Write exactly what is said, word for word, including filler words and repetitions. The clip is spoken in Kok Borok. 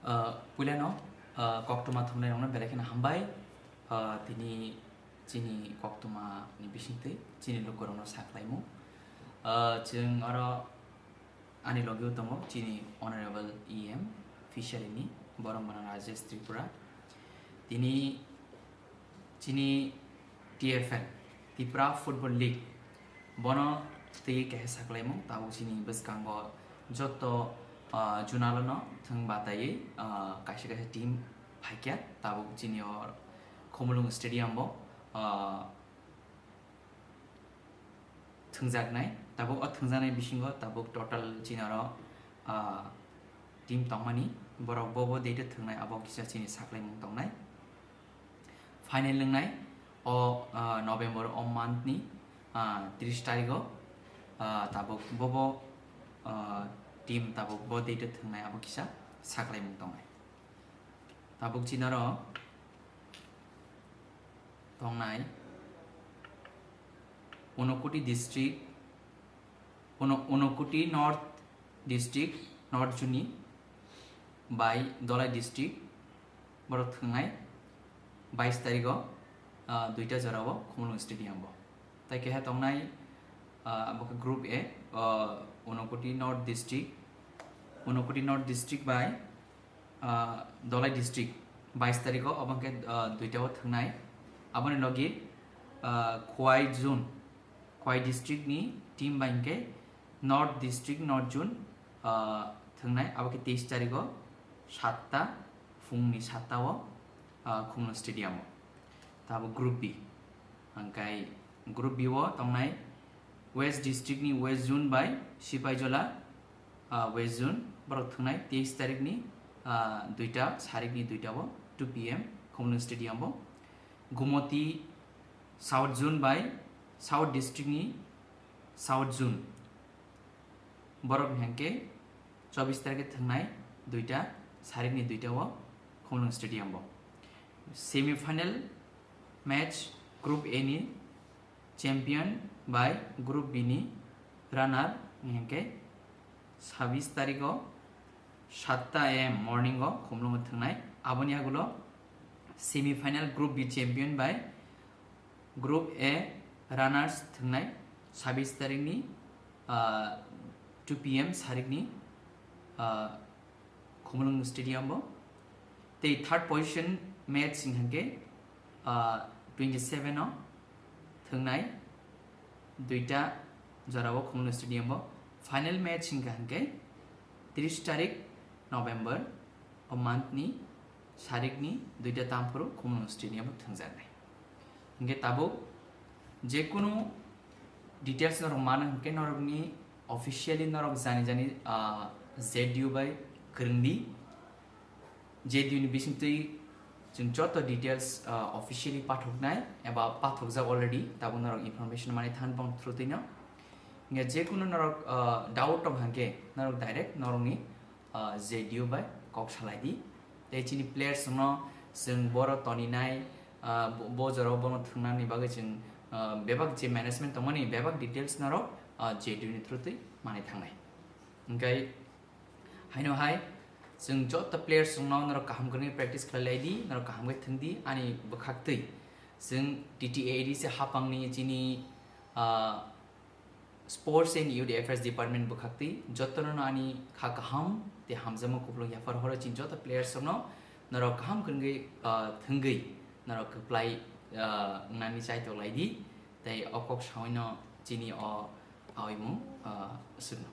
Ah, puilano, ah, koktwma thumnairokno belai kheno hambai. Ah, tini chini koktwmani bisingtwi chini lukurokno saklaimung. Ah, chwng oro ani logio tongo chini Honorable E M Fishery ni, borok bono Rajesh Tripura. Tini chini T F L, Tripura Football League, bono twi kaisa saklaimung. Tabuk chini bwskango joto, ah, junalono thwng bataiwi, ah, kaisa kaisa team phaikya. Tabuk chini o Khumulwng Stadium bo, ah, thwngjaknai. Tabuk o thwngjaknai bisingo tabuk total chini oro, ah, team tongmani, borok bo bo date o thwngnai, abo kisa chini saklaimung tongnai. Final wngnai o, ah, November o month ni, ah, tris tarikh o, ah, tabuk bo bo, ah, team tabuk bo date o thwngnai, abo kisa saklaimung tongnai. Tabuk chini oro tongnai Unakoti district, Uno-, Unakoti North district, North Juni bai Dholai district, borok thwngnai bais tarikh o, ah, duita jora o Khumulwng Stadium bo. Tai keha tongnai, ah, abo khe Group A, ah, Unakoti North district, Unakoti North district bai, ah, Dholai district bais tarikh o, obo hwnkhe, ah, duita o thwngnai. Aboni logi, ah, Khowai Zone, Khowai district ni team bai hwnkhe North district, North Zone, ah, thwngnai, abo khe teis tarikh o satta, phungni satta o, ah, Khumulwng Stadium o. Tabuk Group B, hwnkhe Group B o tongnai West district ni West Zone bai Sipaijola, ah, West Zone, borok thwngnai teis tarikh ni, ah, duita, sarikni duita o, two P M, Khumulwng Stadium o. Gumoti South Zone bai South district ni South Zone, borok ni hwnkhe chobis tarikh thwngnai duita, sarikni duita o Khumulwng Stadium o. Semi final match Group A ni champion bai Group B ni runner hwnkhe sabis tarikh o satta A M morning o Khumulwng o thwngnai. Aboni yagulo semi final Group B champion bai Group A runners thwngnai sabis tarikh ni, ah, two P M sarikni, ah, Khumulwng Stadium o. Tei third position match hwnkhe, ah, twenty seven o thwngnai duita jora o Khumulwng Stadium o. Final match hwnkha hwnkhe tris tarikh November o month ni sarikni duita tamphuru Khumulwng Stadium o thwngjaknai. Hwnkhe tabuk jekunu details norok mano hwnkhe norokni officially norok jani jani, ah, Z D U bai kwrwngdi. Z D U ni bisingtwi chwng joto details, ah, officially pathoknai eba pathokjak already, tabuk norok information mani thang bong through twino. Hwnkhe jekunu norok, ah, doubt tong hwnkhe norok direct norokni, ah, Z D U bai kok salai di. Tei chini players no chwng boro toninai, ah, bo, bo jorao bono thwngnani bagwi chwng, ah, bebak je management tongmani bebak details norok, ah, Z D U ni through twi manwi thangnai. Hwnkhe haino hai chwng joto players rokno norok kaham kwrwngwi practice khlai lai di, norok kaham khe thwng di ani bwkhak twi. Chwng T T A A D C hapangni chini, ah, Sports and Youth Affairs Department bwkhaktwi jotono ani kha kaham tei hamjakma kupulung yaphar horo chini joto players rokno norok kaham kwrwngwi, ah, thwngwi norok kwplai, ah, wngnani chaitok lai di tei o kok saui no chini o aoimung, ah, swrwngno.